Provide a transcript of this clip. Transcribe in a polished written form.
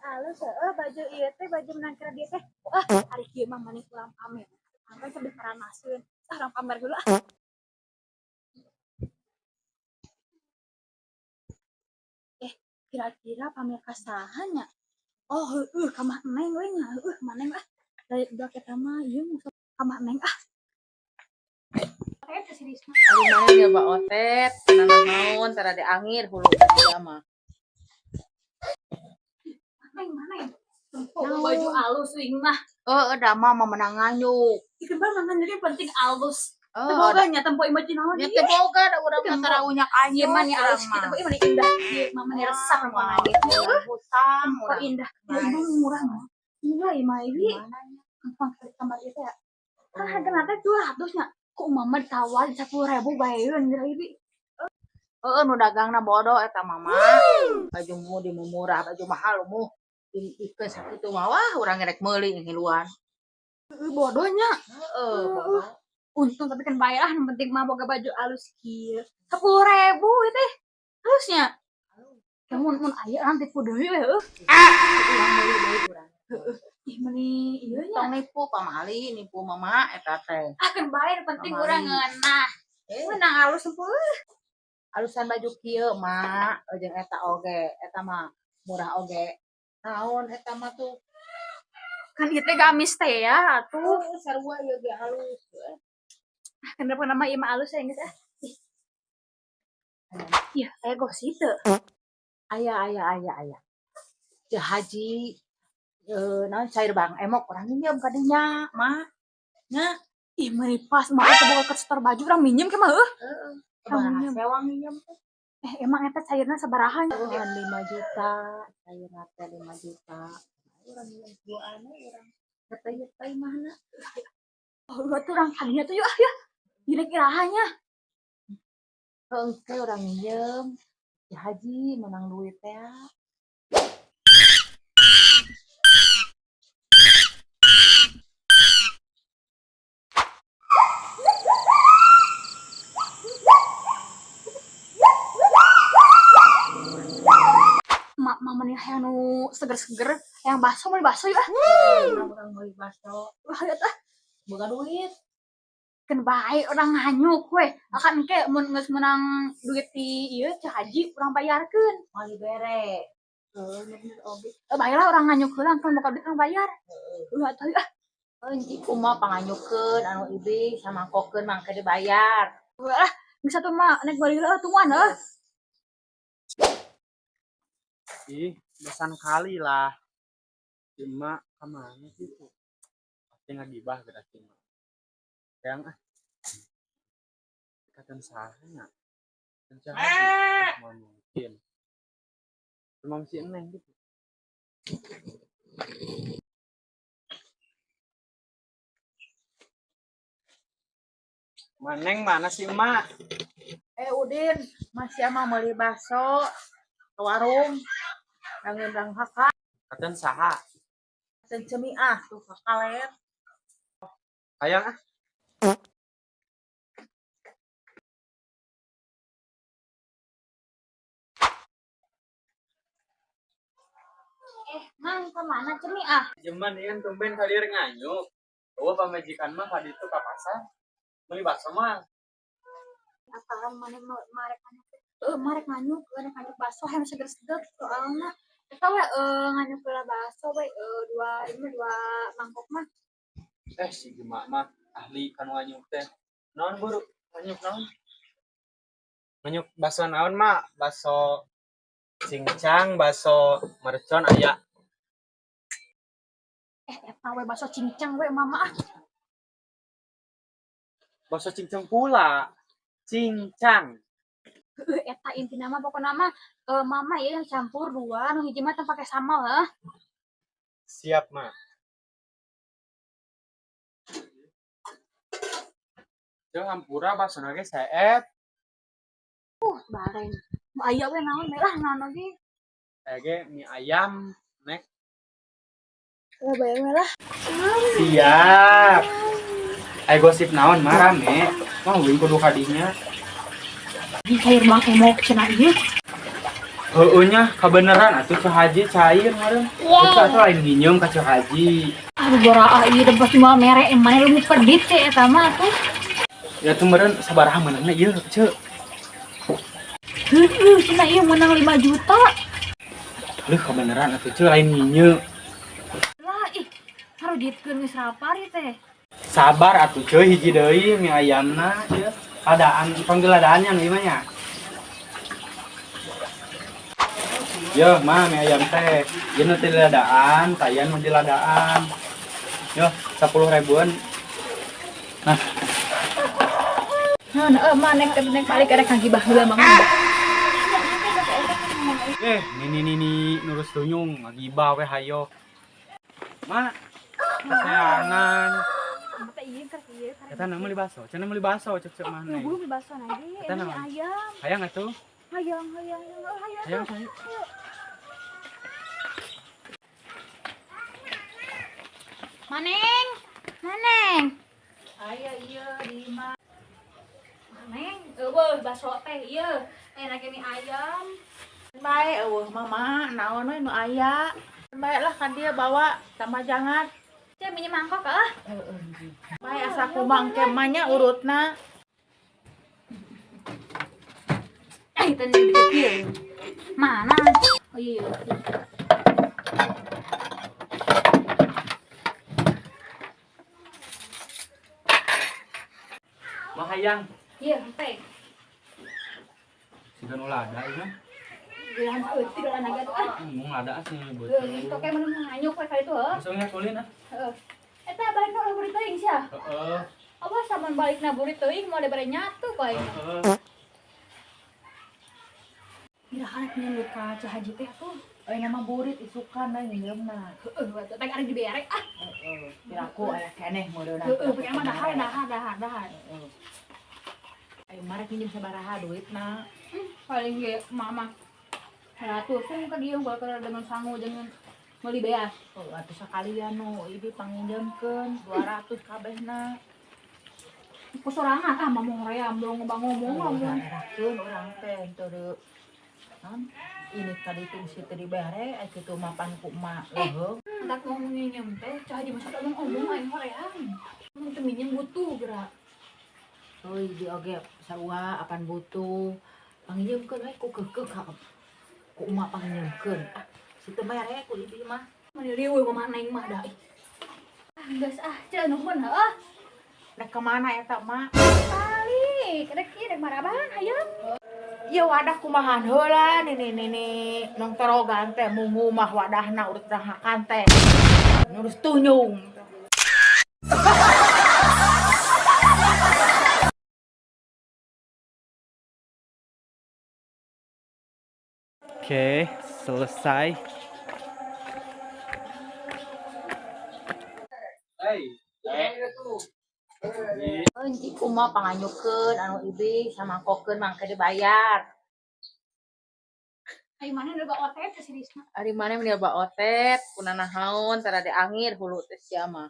Alus heueuh baju ieu teh, baju menang kira dia teh. Ah, ari kieu mah maneh urang pamer. Sampai sambil paranaskeun. Ah, urang pamer dulu ah. Eh, kira-kira pamer ka saha nya? Oh, heueuh, ka Mah Neng we nya. Heueuh, Mah Neng ah. Dari budak eta mah ieu mah ka Mah Neng ah. Kayak si Risma. Aduh, mana dia Pak Otet, tenang naon, tara diangir hulu dia mah. Neng, mana ya? Oh, baju alus wing mah. Oh, da mah mah menang nganyuk. Itu mah mangan jadi penting alus. Oh, Teu boga nya tempo imah naon nya ieu. Teu boga da urang mah Tempo. Tara unyak Ieu anyuk. mah nih alus kita mah ieu indah. Ieu mah mani resah mah gitu. Hutang Kok urang. indah. Ya ieu mah murah mah. Iya, ieu mah ini gampang kali kamar itu ya. Kan harga nanti 200 nya. Kok mama ditawar 10.000 bae anjir ieu. Heeh, nu dagangna bodoh eta mama. Baju mu di murah, baju mahal mu. Dikeun sakitu mah wah urang rek meuli ngiluan. Heueuh, bodohnya. Heeh, bodoh. Untung tapi kan bae lah, yang penting mah boga baju alus kieu. 10.000 ieu teh. Halusnya. Kamu mun aya urang tipu deui we heueuh. Urang meuli deui urang. Ih, meuni ieu nya. Tong nipu pamali, nipu mama eta teh. Ah, kan bae yang penting Pamali. urang ngeunah. Eh, Menang alus empuh. Alusan baju kieu mah jeung eta oge, eta mah murah oge. Naon eta mah tuh? Kan ieu teh gamis teh ya atuh. Oh, sarua ieu ge halus. Ah, kenapa nama ieu mah alus ya geus ah. Ih. Iya, aya gosip teu? Aya, aya, aya, aya. Teu haji eh naon cair bang emok urang minjem ka dinya mah. Nya, Ih, meuni pas mah eta boga ke store baju urang minjem ke mah heueuh. Heeh. Urang Sabaraha minjem. Sewang minjem teh? Eh, emang eta cairna sabaraha nya? Tuhan 5 juta, cairna teh 5 juta. Urang minjem duaan urang. Ngeteh-ngeteh imahna. Oh, atuh urang kadinya tuh yuk ah ya. Gila iraha nya. Heuh, engke urang minjem. Si haji menang duit teh. Mak mama nih hayang nu seger-seger, yang bakso, meuli bakso yuk ah. Urang meuli bakso. Wah, lihat ah. Boga duit. Kan bae urang nganyuk we. Akan engke mun geus menang duit ti ieu Ceu Haji urang bayarkeun. Moal dibere. Heuh, bener oge. Eh, bae lah urang nganyuk heula kan boga duit urang bayar. Heuh atuh ah. Euy, kumaha panganyukkeun anu ibing samangkokeun mangke dibayar. Heuh ah, geus atuh mah nek balik heula tungguan heuh. Ih, bosan kali lah. Si emak kemana sih tuh? Pasti ngagibah berarti emak. Yang ah. Katan sahanya. Kan ah, mau mungkin. Cuma si Neng gitu. Maneng mana sih emak? Eh, Udin, masih mah meuli bakso ke warung. Nang haka Katan saha? Katan cemi ah tuh kakaler. Hayang ah. Eh, Mang, kemana cemi ah? Jeman ieu tumben kalier nganyuk. Oh, pamajikan mah kaditu ka pasar. Meuli bakso mah. Apaan mana mau marek nganyuk? Eh, marek nganyuk, marek nganyuk bakso yang seger-seger soalnya. Eta we nganyuk heula bakso we dua ini dua mangkok mah. Eh, si Gemak mah ahli kan nganyuk teh. Naon buru? Nganyuk naon? Nganyuk bakso naon mak? Bakso cincang, bakso mercon aya. Eh, eta we bakso cincang we mama ah. Bakso cincang pula. Cincang. Heueuh, eta intina mah pokona mah mama ieu yang campur dua nu hiji mah teu pake sambal heuh. Siap, mak. Jauh hampura bakso ge seep. Bareng. Aya we naon we lah naon oge. Aya ge mie ayam, nek. Eh, bae we lah. Siap. Ayo gosip naon mah rame. Mah uing kudu kadinya. Ini cair bang emok cenah ieu. Heueuh nya kabeneran atuh Ceu Haji cair meureun. Itu atuh lain nginyeum ka Ceu Haji. Aduh bora ieu teh pasti moal mere mana lu pedit teh eta mah atuh. Ya tuh meureun sabaraha meunangna ieu Ceu? Heueuh cenah ieu meunang 5 juta. Leuh kabeneran atuh Ceu lain nginyeum. Lah ih haruditkeun geus rapari teh. Sabar atuh Ceu hiji deui mie ayamna ieu. Adaan panggil adaannya nu ieu mah nya. Yo, mah mie ayam teh. Ieu nu teu diladaan, tayan nu diladaan. Yo, 10 ribuan. Nah, Nah, nah, mah nek nek balik rek ngagibah heula mah. Nini nurus tunyung ngagibah we hayo. Ma, kesayangan. Teh ieu keur ieu. Eta na meuli baso, cenah meuli baso cek cek mah. Buru beli baso lagi. Eta Ini naon? ayam. Hayang atuh. Hayang, hayang, hayang. Hayang hayang. Maneng, maneng. Aya ieu di imah. Maneng, eueuh baso teh ieu. Enak mie ayam. Bae eueuh mama naon we nu aya. Bae lah kan dia bawa tambah jangan. Cek mie mangkok ah. Bae asa kumaha engke mah nya urutna. Eh, tadi dikecil. Mana? Oh iya. Iya. Mah hayang. Iya, teh. Siga nu lada ieu mah. Gelan eutik lah naga tuh ah. Mung lada sih nyebut. Heuh, toke mana nganyuk we kali itu heuh. Langsung nya kulin ah. Heuh. Eta balikna ulah burit teuing sia. Heeh. Apa saman balikna burit teuing moal dibere nyatu ku aing. Heeh. Iraha rek nyulut ka Ceu Haji teh atuh. Euy mah burit isukan we nginjeumna. Heueuh, atuh teh ari dibere ah. Heeh, piraku aya keneh meureunna. Heueuh, pokoknya mah dahar dahar dahar dahar. Heeh. Ayo marek nginjem sabaraha duitna? Paling ge mama 100 ka dieu kalau dengan sangu jangan meuli beas. Oh, atuh sakalian nu ieu panginjemkeun 200 kabehna. Ku sorangan ah mamong hoream belum ngomong ngomong. Erakeun urang teh teu naon ini tadi tuh si teu dibere aya kitu mapan ku emak leuheung. Entar mau nginjem teh Ceu Haji masuk ngomong aing hoream. Mun teu minjem butuh geura. Euy di oge sarua apan butuh. Panginjemkeun we ku keukeuh ka ku emak panginjemkeun. Ah, si teu mere ku ieu mah. Mani riweuh mama neng mah da. Ah geus ah Ceu nuhun heuh. Rek ka mana eta mak? Balik, rek ieu rek maraban hayang. Ieu wadah kumahan heula nini nong torogan teh mungu mah wadahna urut hakan teh. Nurus tunyung. Oke, selesai. Hey, Euy kumaha panganyukeun anu ibi samangkokeun mangke dibayar. Ayo mana udah otet ke si Risma. Ari mana meni loba otet, kunana haun tara diangir hulu teh sia mah.